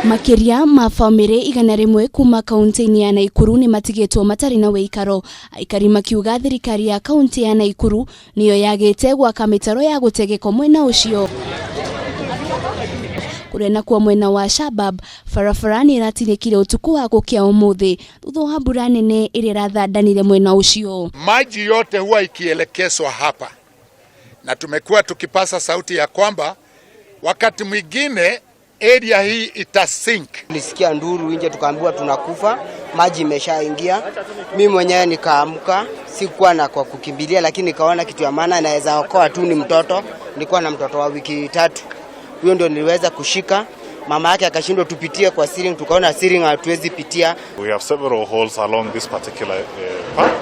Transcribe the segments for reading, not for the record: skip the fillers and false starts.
Makĩria ma bamĩrĩ 100 kuma kaunti-inĩ ya Naikuru nĩ matigĩtwo matarĩ na wĩikaro, aikari makiuga thirikari ya kaunti ya Naikuru nĩyo yagĩte gwaka mĩtaro ya gũte gĩko mwena ũcio. Kũrĩa nakuo mwena wa Shabab barabara nĩ ĩratinĩkire ũtukũ wa gũkĩa ũmũthĩ thutha wa mbura nene ĩrĩa ĩrathandanire mwena ũcio. Maji yote huwa ikielekezwa hapa, na tumekuwa tukipasa sauti ya kwamba wakati mwingine area hii itasink. Nilisikia nduru nje, tukaambiwa tunakufa, maji imeshaingia. Mimi mwenyewe nikaamka, sikuwa na kwa kukimbilia, lakini nikaona kitu ya maana naweza okoa tu ni mtoto. Nilikuwa na mtoto wa wiki 3, huyo ndio niliweza kushika. Mama yake akashindwa tupitie kwa ceiling, tukaona ceiling hatuwezi pitia. We have several holes along this particular path,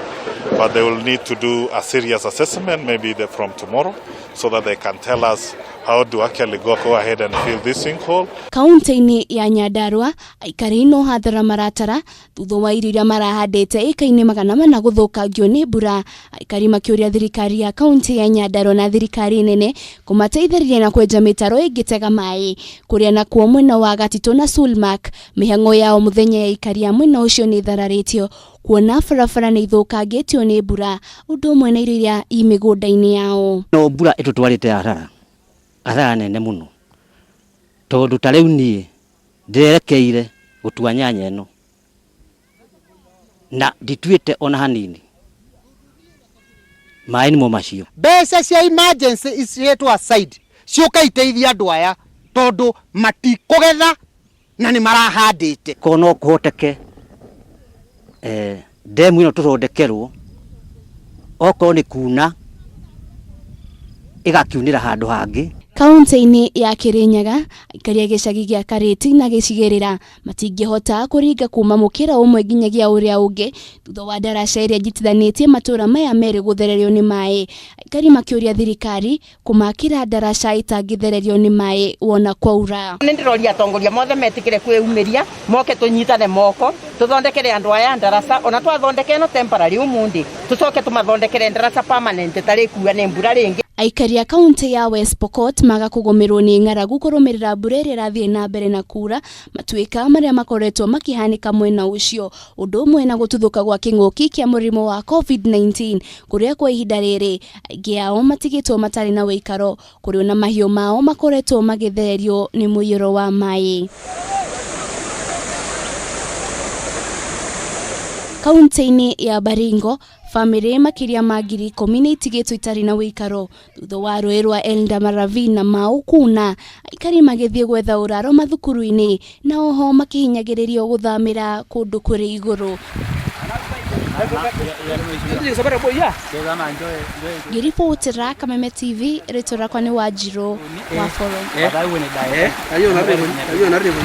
but they will need to do a serious assessment maybe from tomorrow so that they can tell us how to actually go ahead and fill this sinkhole. Kaunti-inĩ ya Nyandarua aikari no hathara maratara thutha wa irio iria marahandĩte ĩka-inĩ 400 gũthũkangio nĩ mbura. Aikari makĩũria thirikari ya kaunti ya Nyandarua na thirikari nene kũmateithĩrĩria na kwenja mĩtaro ĩngĩtega maĩ. Kũrĩa nakuo mwena wa Gatitũ na Sulmak mĩhang'o ya o mũthenya ya aikari a mwena ũcio nĩ ĩthararĩtio kuona barabara nĩ ithũkangĩtio nĩ mbura ũndũ ũmwe na irio iria i mĩgũnda-inĩ yao. No mbura ĩtũtwarĩte hathara, hathara nene mũno, tondũ ta rĩu niĩ ndĩrerekeire gũtua nyanya ĩno na ndituĩte ona hanini, maĩ nĩmo macio. Mbeca cia emergency iciĩtwo aside ciũka iteithie andũ aya tondũ matikũgetha na nĩ marahandĩte. Korwo no kũhoteke ndemu ĩno tũthondekerwo, okorwo nĩ kuna ĩgakiunĩra handũ hangĩ. Kaunti-inĩ ya Kirinyaga aikari a gĩcagi gĩa Karĩti na gĩcigĩrĩra matingĩhota kũringa kuma mũkĩra ũmwe nginyagia ũrĩa ũngĩ thutha wa ndaraca ĩrĩa ĩnyitithanĩtie matũra maya merĩ gũthererio nĩ maĩ. Aikari makĩũria thirikari kũmakĩra ndaraca ĩtangĩthererio nĩ maĩ wona kwaura. Nĩ ndĩroria atongoria mothe metĩkĩre kwĩyumĩria moke tũnyitane moko tũthondekere andũ aya ndaraca, ona twathondeka ĩno temporary ũmũthĩ tũcoke tũmathondekere ndaraca permanent ĩtarĩ kua nĩ mbura rĩngĩ. Aikari a kaunti ya West Pokot maga kũgũmĩrwo nĩ ng'aragu kũrũmĩrĩra mbura ĩrĩa ĩrathiĩ na mbere na kura matuĩka marĩa makoretwo makĩhanĩka mwena ũcio, ũndũ ũmwe na gũtuthũka gwa kĩng'ũki kĩa mũrimũ wa COVID-19 kũrĩa kwa ihinda rĩrĩ aingĩ ao matigĩtwo matarĩ na wĩikaro kũrĩ ona mahiũ mao makoretwo magĩthererio nĩ mũiyũro wa maĩ. Kaunti-inĩ ya Baringo bamĩrĩ makĩria ma 10,000 nĩ itigĩtwo itarĩ na wĩikaro thutha wa rũĩ rwa Eldama Ravine na Mau kuna, aikari magĩthiĩ gwetha ũraro mathukuru-inĩ na oho makĩhinyagĩrĩrio gũthamĩra kũndũ kũrĩ igũrũ. Ngĩribotera Kameme TV, rĩtwa rĩakwa nĩ Wanjirũ wa Boro.